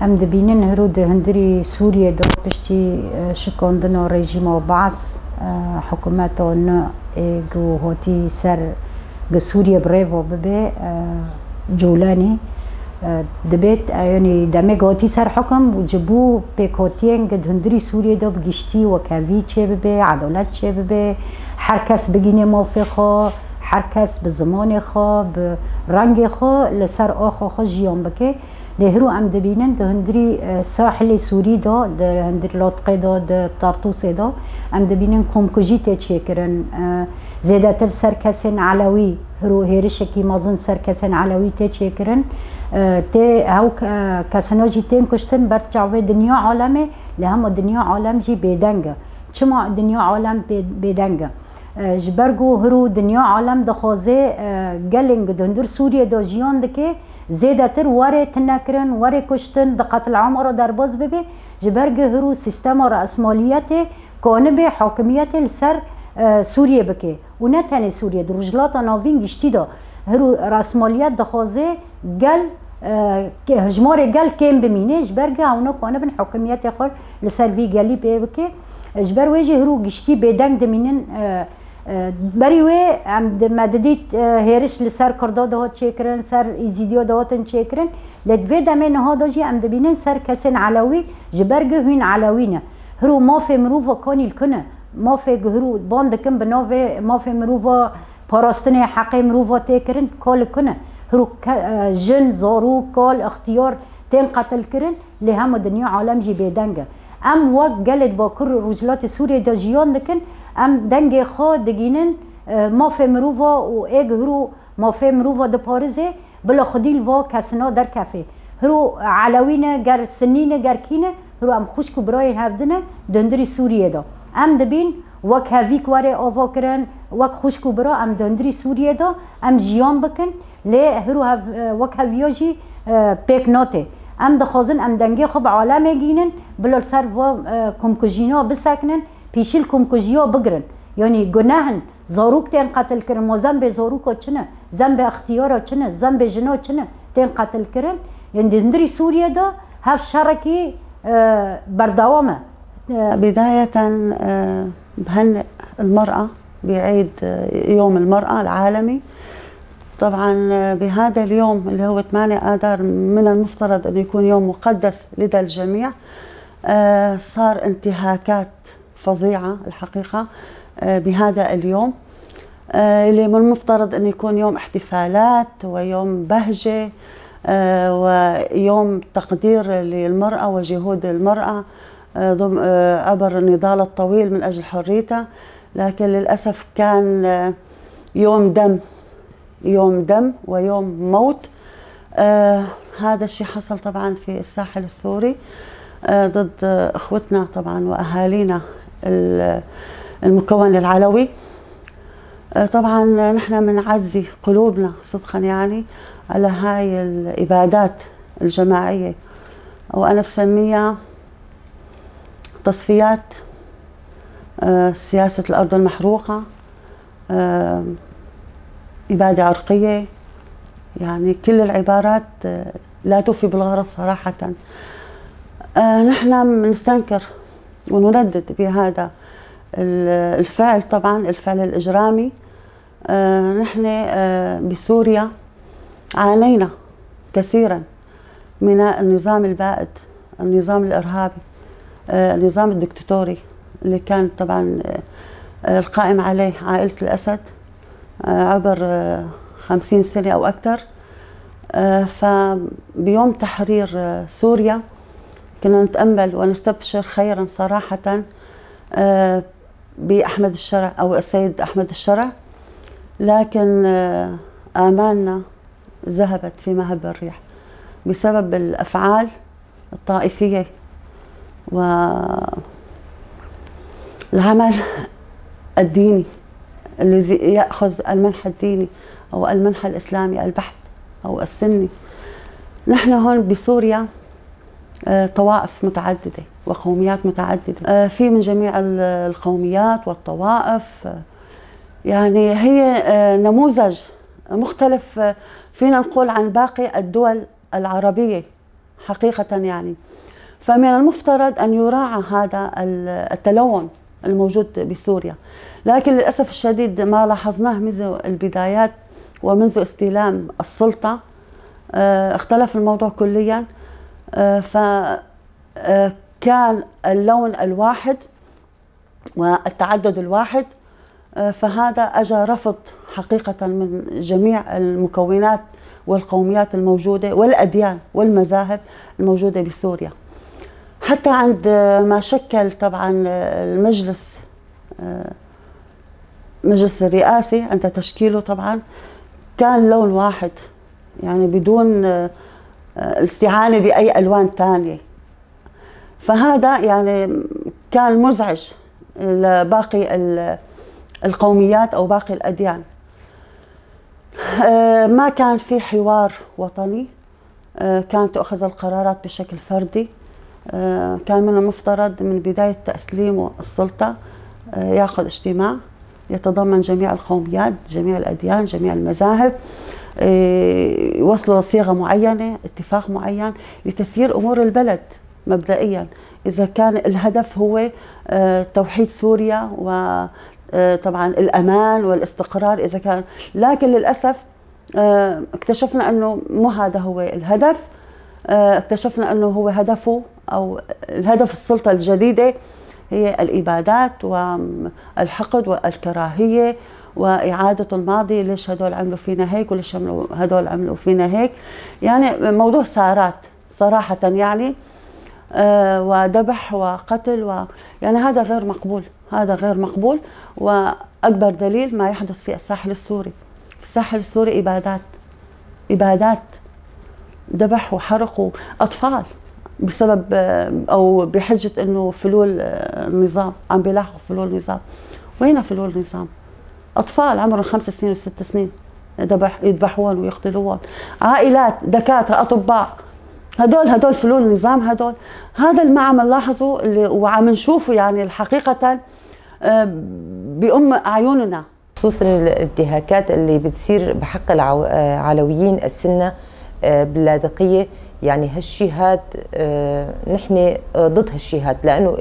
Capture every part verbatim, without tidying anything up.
Em dibînin hiro di hundirî Sûriyê de piştî, e, şikandina rejîma Baas, e, hikûmeta nû ê ku hotî ser gi Sûriyê bi rê ve bibe, e, Colanî, e, dibêt, e, yanî demê ku hotî ser hikim û ji bo pêkhotiyên gi di hundirî Sûriyê de bi giştî wekhevî çêbibe, edalet çêbibe, her kes bigîne mafê xwe, her kes bi zimanê xwe, bi rengê xwe li ser axa xwe jiyan bike. Lê hiro em dibînin di hundirî, e, sahilê Sûrî de, di hundir Latiqê de, di Tartûsê de, em dibînin komkujî tê çêkirin. E, zêdetir ser kesên Elewî, hiro hêrişekî mezin ser kesên Elewî tê çêkirin. E, tê hew ke-, kesina jî tên kuştin ber çavê dinya alemê, lê hema dinya alem jî bêdeng e. Çima dinya alem bê-, bêdeng e? E, ji ber ku hiro dinya alem dixwaze, e, gelên ku di hundir Sûriyê de jiyan dike, zêdetir were tune kirin, were kuştin, di qetilama re derbas bibe, ji ber ku hiro sîstema reesmaliyetê kanibe hakimiyetê li ser, e, Sûriyê bike. Û ne tenê Sûriyê, di Rojhilata Navîn giştî de hiro reesmaliyet dixwaze gel, e, ke-, hijmarê gel kêm bimîne, ji ber ku hewna kanibin hakimiyetê xwe li ser vî gelî pê bike. Ji ber wê jî hiro giştî bêdeng dimînin, e, E, berî wê em di, me didît, e, hêriş li ser Kurda dihat çêkirin, ser Îzîdiya dihatin çêkirin. Lê di vê demê niha de jî em dibînin ser kesên Elewî, ji ber ku hûn Elewî ne. Hiro mafê mirova kanî li ku ne. Mafê ku hiro ban dikin bi navê mafê mirova, parastinê heqê mirova tê kirin, ka li ku ne. Hiro ke-, e, jin, zarok, kal, ixtiyar tên qetilkirin. Lê hema dinya alem jî bêdeng e. Em wek gelê di Bakur Rojhilatê Sûriyê de jiyan dikin, em dengê xwe digînin, e, mafê mirova û ê ku hiro mafê mirova diparizê, bila xwedî li va kesina derkefê. Hiro Elewî ne, ger Sinnî ne, ger kî ne, hiro em xwişk û birayên hevdin e di hundirî Sûriyê de. Em dibîn wek hevîk were ava kirin, wek xwişk û bira em di hundirî Sûriyê de em jiyan bikin. Lê hiro hev-, e, wek heviya jî, e, pêk nate. Em dixwazin em dengê xwe bi alemê gînin, bila li ser va, e, komkujîna bisekinin, pîşî li komkujiya bigirin. Yanî guneh in, zarok tên qetilkirin, ma zembê zaroka çi ne, zembê extiyara çi ne, zembê jina çi ne, tên qetilkirin. Yanî di hundirî Sûriyê de hev şerekî, e, berdewam e. E, بداية، e, بهنئ المرأة بعيد، e، يوم المرأة العالمي. طبعًا، آه، بهذا اليوم اللي هو ثمانية آذار من المفترض أن يكون يوم مقدس لدى الجميع، آه، صار انتهاكات فظيعة الحقيقة، آه، بهذا اليوم، آه، اللي من المفترض أن يكون يوم احتفالات ويوم بهجة، آه، ويوم تقدير للمرأة وجهود المرأة، آه، ضم-، آه، عبر نضالها الطويل من أجل حريتها، لكن للأسف كان، آه، يوم دم، يوم دم ويوم موت. آه، هذا الشيء حصل طبعًا في الساحل السوري، آه، ضد، آه، إخوتنا طبعًا وأهالينا ال-، المكون العلوي. آه، طبعًا نحن منعزي قلوبنا صدقًا، يعني، على هاي الإبادات الجماعية، وأنا بسميها تصفيات، آه، سياسة الأرض المحروقة، آه، إبادة عرقية، يعني كل العبارات، آه، لا توفي بالغرض صراحة. آه، نحن بنستنكر ونندد بهذا ال-، الفعل، طبعًا الفعل الإجرامي. آه، نحن، آه، بسوريا عانينا كثيرًا من النظام البائد، النظام الإرهابي، آه، النظام الدكتاتوري اللي كان طبعًا، آه، القائم عليه عائلة الأسد، آه، عبر، آه، خمسين سنة أو أكثر. آه، فبيوم تحرير، آه، سوريا كنا نتأمل ونستبشر خيرًا صراحة، آه، بأحمد الشرع أو السيد أحمد الشرع، لكن، آه، آمالنا ذهبت في مهب الريح بسبب الأفعال الطائفية والعمل الديني الذي يأخذ المنحى الديني أو المنحى الإسلامي البحت أو السني. نحن هون بسوريا، آه، طوائف متعددة وقوميات متعددة، آه، في من جميع ال-، القوميات والطوائف. آه، يعني هي، آه، نموذج مختلف، آه، فينا نقول عن باقي الدول العربية. حقيقة يعني. فمن المفترض أن يراعى هذا ال- التلون الموجود بسوريا، لكن للأسف الشديد ما لاحظناه منذ البدايات ومنذ استلام السلطة. آه، اختلف الموضوع كليا. آه، ف آه، كان اللون الواحد والتعدد الواحد. آه، فهذا أجى رفض حقيقة من جميع المكونات والقوميات الموجودة والأديان والمذاهب الموجودة بسوريا، حتى عند، آه، ما شكل طبعا، آه، المجلس، آه، المجلس الرئاسي عند تشكيله طبعا كان لون واحد، يعني بدون، آه، آه، الاستعانة بأي ألوان تانية. فهذا يعني كان مزعج لباقي ال- القوميات أو باقي الأديان. آه، ما كان في حوار وطني. آه، كان تؤخذ القرارات بشكل فردي. آه، كان من المفترض من بداية تسليمه السلطة، آه، ياخذ اجتماع يتضمن جميع القوميات، جميع الأديان، جميع المذاهب، آه، يوصلوا صيغة معينة، اتفاق معين لتسيير أمور البلد مبدئيا. إذا كان الهدف هو، آه، توحيد سوريا و، آه، طبعا الأمان والاستقرار، إذا كان، لكن للأسف آه، اكتشفنا أنه مو هذا هو الهدف. آه، اكتشفنا أنه هو هدفه أو الهدف السلطة الجديدة هي الإبادات والحقد والكراهية وإعادة الماضي، ليش هدول عملوا فينا هيك وليش عملوا هدول عملوا فينا هيك. يعني موضوع سارات صراحة يعني، آه، وذبح وقتل و، يعني هذا غير مقبول، هذا غير مقبول. وأكبر دليل ما يحدث في الساحل السوري. في الساحل السوري إبادات، إبادات، ذبح وحرق وأطفال بسبب، آه، أو بحجة إنه فلول، آه، النظام، عم بيلاحقوا فلول النظام. وين فلول النظام؟ أطفال عمرهم خمس سنين وست سنين يذبح-، يذبحون ويقتلون. عائلات، دكاترة، أطباء، هدول، هدول فلول النظام هدول. هذا اللي ما عم نلاحظه اللي، وعم نشوفه يعني الحقيقة، آه، بأم أعيننا. خصوصًا الانتهاكات اللي بتصير بحق العو-، آه، علويين السنة، آه، باللاذقية. يعني هالشي هاد، آه، نحن، آه، ضد هالشي هاد، لأنه،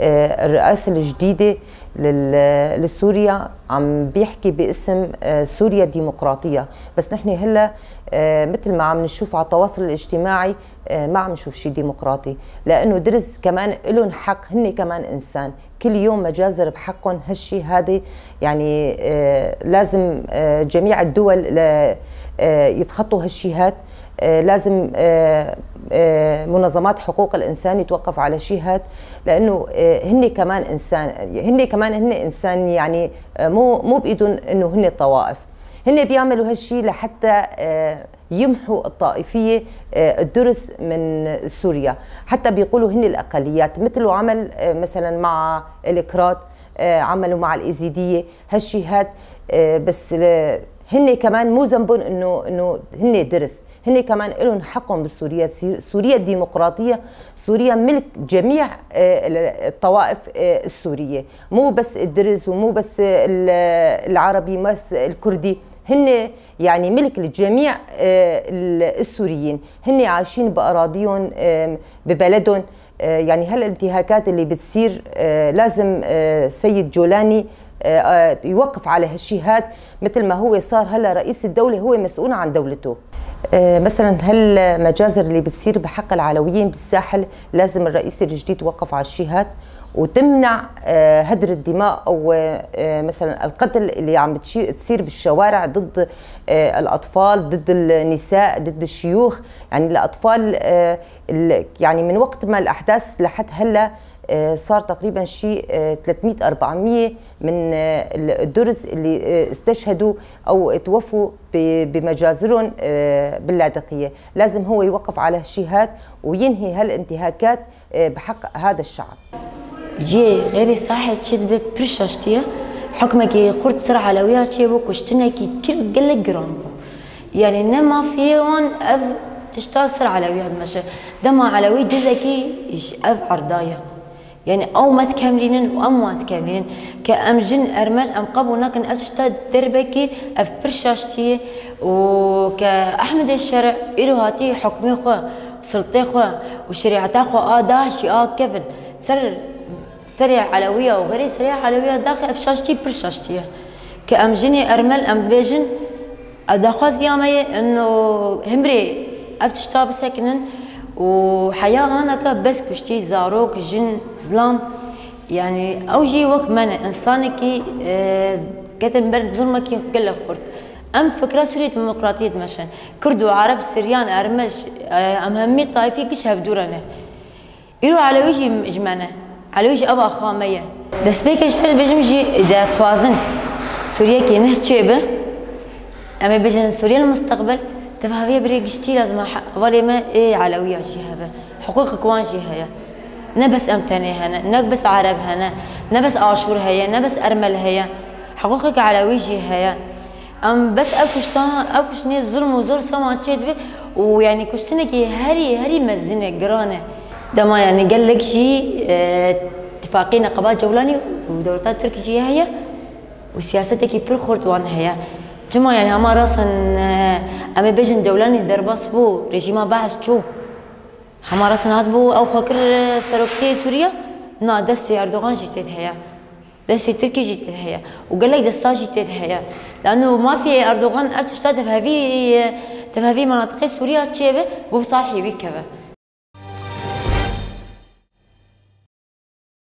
آه، الرئاسة الجديدة لل-، لسوريا عم بيحكي باسم، آه، سوريا الديمقراطية. بس نحن هلأ، آه، متل ما عم نشوف على التواصل الاجتماعي، آه، ما عم نشوف شي ديمقراطي، لأنه درز كمان إلهم حق، هن كمان إنسان. كل يوم مجازر بحقهم، هالشي هادي يعني، آه، لازم، آه، جميع الدول ل-، آه، يتخطوا هالشي هاد. آه، لازم، آه، آه، منظمات حقوق الإنسان يتوقف على شي هاد، لأنه، آه، هن كمان إنسان، هن كمان هن إنسان يعني، آه، مو، مو بإيدهم إنه هن طوائف. هن بيعملوا هالشي لحتى، آه، يمحوا الطائفية، آه، الدرز من سوريا. حتى بيقولوا هن الأقليات، متل وعمل، آه، مثلًا مع الكراد، آه، عملوا مع الإيزيدية، هالشي هاد، آه، بس ل-، هن كمان مو ذنبهم إنه، إنه هن درز، هن كمان إلهم حقهم بسوريا. سي-، سوريا الديمقراطية، سوريا ملك جميع، آه، ال-، الطوائف، آه، السورية، مو بس الدرز ومو بس ال-، العربي، مو بس الكردي، هن يعني ملك لجميع، آه، ال-، السوريين، هن عايشين بأراضيهم، آم، ببلدهم. آه، يعني هالانتهاكات اللي بتصير، آه، لازم، آه، سيد جولاني، آه، آه، يوقف على هالشي هاد، متل ما هو صار هلأ رئيس الدولة هو مسؤول عن دولته. آه، مثلًا هالمجازر اللي بتصير بحق العلويين بالساحل، لازم الرئيس الجديد يوقف على الشي هاد، وتمنع، آه، هدر الدماء أو، آه، مثلًا القتل اللي عم بتشي-، تصير بالشوارع ضد، آه، الأطفال، ضد النساء، ضد الشيوخ. يعني الأطفال، آه، ال-، يعني من وقت ما الأحداث لحد هلأ، آه، صار تقريبًا شي، آه، ثلاثمية أربعمية من، آه، ال-، الدرز اللي، آه، استشهدوا أو توفوا ب-، بمجازرهم، آه، باللاذقية. لازم هو يوقف على هالشي هاد وينهي هالانتهاكات، آه، بحق هذا الشعب. Cihê xêrê sahê çê dibe pir şaştiye. Hukmekî xurt ser Elewî ya çêbû, kuştinekî kir gelek giran bû. Yanî ne mafiyê wan ev tişta ser Elewî ya dimeşe. Dema Elewî cizekî ji ev erda ye. Yanî ew me dikemrînin û em wan dikemrînin. Ke em jin ermen em qebûl nakin ev tişta derbekî ev pir şaştiyê û ke Ehmedê Şerî îro hatî hukmê xwe Siltê xwe û şerîeta xwe a DAIŞ'î a kevin ser serê Elewiya û xêrê serê Elewiya daxê ev şaştî pir şaştî ye. Ke em jinê ermel em bêjin, ev daxwaziya me ye, ino himrê ev tişta bisekinin û heya anaka bes kuştî, zarok, jin, zilam, yanî ew jî wek me ne, insanekî, e, ketin ber zulmekî gelek xurt. Em fikra Sûriyê Demokratiyê dimeşin. Kurd û Ereb, Siryan, Ermel, ş-, e, em hemî tayfî giş hevdû re ne. Îro Elewî jî ji me ne. Elewî jî ev axa me ye. Destpêkê ji te dibêjim jî, dixwazin Sûriyekê neh çêbe. Em ê bêjin Sûriye li misteqbel, tev hevê birê giştî lazim e, he-, hevalê me ê Elewiya jî hebe. Hiqûqek wan jî heye. Ne bes em tenê hene, ne bes Ereb hene, ne bes Aşûr heye, ne bes Ermel heye. Hiqûqek Elewî jî heye. Em bes ev kuştan, ev kuştinê zulm û zor sema çêdibe û, yanî, kuştinekî herî, herî mezin e, giran e. Dema, yanî, gelek jî, e, tifaqê neqeba Cewlanî û dewleta Tirk jî heye û siyasetekî pir xurt wan heye. Çima, yanî, hema rasin, e, em ê bêjin Cewlanî derbas bû, rejîma Bees çû. Hema rasin hat bû, ew xwe kir, e, seroktiyê Sûriye, na destê Erdogan jî tê de heye. Destê Tirkî jî tê de heye. Û gelek desta jî tê de heye. Lano mafiyê Erdogan ev tişta tevhevî, tevhevî menatiqê Sûriya çêbe, bo salhê wî keve.